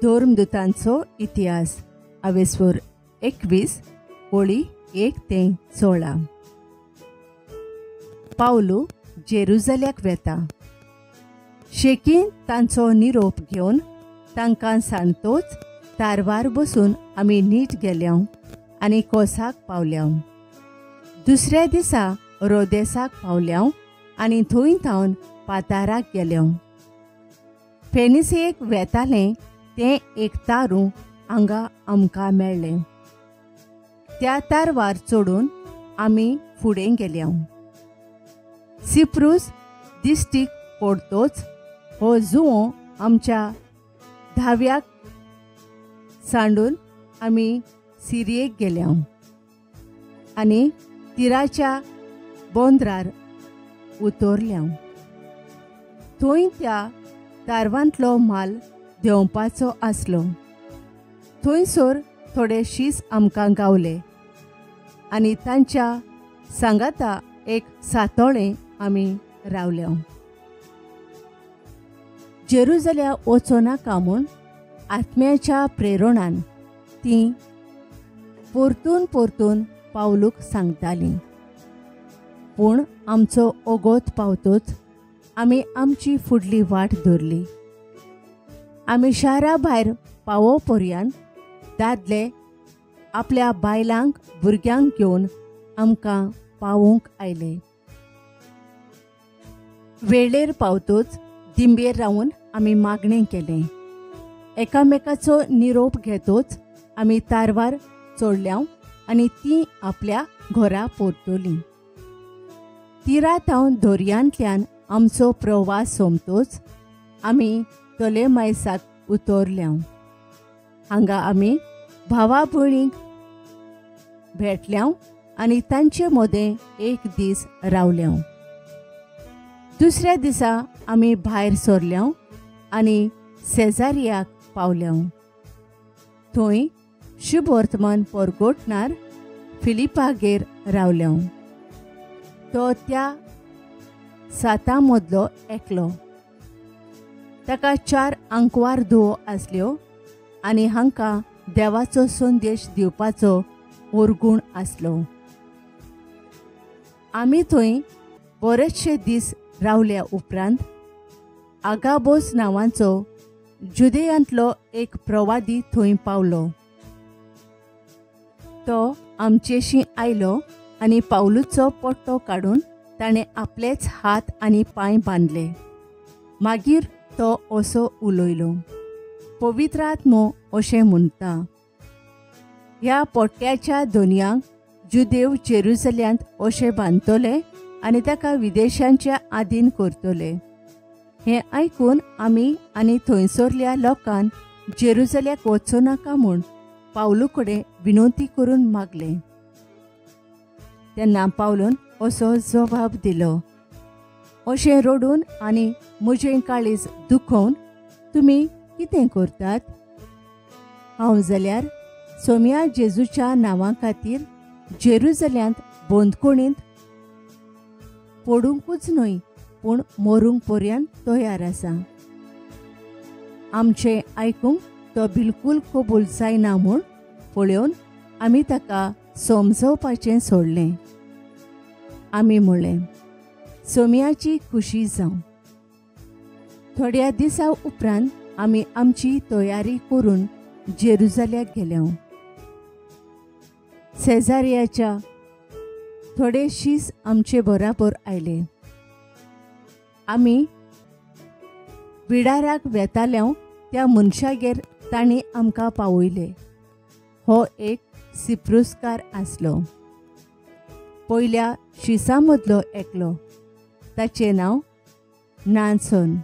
धर्मदूतांचो इतिहास आवेस्वर 21 ओळी 1 ते 16. पावलू जेरुजल्याक वेता. शेकीन तांचो निरोप घेवन तांकां सांगतोच तारवार बसून आमी नीट गेल्या आनी कोसाक पावल्या. दुसऱ्या दिसा रोदेसाक पावल्या आनी थंय थावन पाताराक गेल्या. फेनिसेक वेतालें तें एक तारू हांगा आमकां मेळ्ळें. त्या तारवार चडून आमी फुडें गेल्या. सिप्रूस दिश्टीक पडतोच हो जुंवो आमच्या धाव्याक सांडून आमी सिरयेक गेल्या आनी तिराच्या बोंद्रार उतरल्या. थंय त्या तारवांतलो माल देंवपाचो आसलो. थंयसर थोडे शीस आमकां गावले आनी तांच्या सांगाता एक सातोळें आमी रावल्या. जेरुजल्या वचोनाका म्हूण आत्म्याच्या प्रेरणान ती परतून परतून पावलूक सांगताली. पूण आमचो ओगोत पावतोच आमी आमची फुडली वाट धरली. आमी शारा भायर पावो पर्यंत दादले आपल्या बायलांक भुरग्यांक घेवन आमकां पावोवंक आयले. वेळेर पावतोच दिंबेर रावन आमी मागणें केलें. एकामेकाचो निरोप घेतोच आमी तारवार चडल्या आनी ती आपल्या घरा परतली. तिरा थावन दर्यांतल्यान आमचो प्रवास सोंपतोच आमी तलेमायसाक उतरल्या. हांगा आमी भावा भयणींक भेटल्या आनी तांचे मदें एक दीस रावल्या. दुसऱ्या दिसा आमी भायर सरल्या आनी सेजारियाक पावल्या. थंय शुभवर्तमान परगटणार फिलिपागेर रावल्या. तो त्या सातां मदलो एकलो. ताका 4 आंकवार धुवो आसल्यो आनी हांकां देवाचो संदेश दिवपाचो ओरगूण आसलो. आमी थंय बरेचशे दीस रावल्या उपरांत आगाबोस नांवाचो जुदेयांतलो एक प्रवादी थंय पावलो. तो आमचेशी आयलो आनी पावलूचो पट्टो काडून ताणें आपलेच हात आनी पांय बांदले. मागीर तो असो उलयलो, पवित्र आत्मो अशें म्हणटा, ह्या पोट्ट्याच्या दोनयांक जुदेव जेरुजल्यांत अशें बांदतले आनी ताका विदेशांच्या आदीन करतले. हें आयकून आमी आनी थंयसरल्या लोकान जेरुजल्याक वचूं नाका म्हूण पावलू कडेन विनवती करून मागलें. तेन्ना पावलून असो जबाब दिलो, अशें रडून आनी म्हजें काळीज दुखोवन तुमी कितें करतात? हांव जाल्यार सोम्या जेजूच्या नांवा खातीर जेरुजल्यांत बंदखणींत पडुंकूच न्हय पूण मरूंक पर्यंत तयार आसा. आमचें आयकूंक तो बिलकूल कबूल जायना म्हूण पळोवन आमी ताका समजोवपाचें सोडलें. आमी म्हणलें, सोम्याची खुशी जावं. थोड्या दिसा उपरांत आमी आमची तयारी करून जेरुजल्याक गेल्या. सेजारियाच्या थोडे शीस आमचे बराबर आयले. आमी बिडाराक वेताल्या त्या मनशागेर तांणी आमकां पावयले. हो एक सिप्रुसकार आसलो. पयल्या शिसां मदलो एकलो. ताचें नांव नानसन.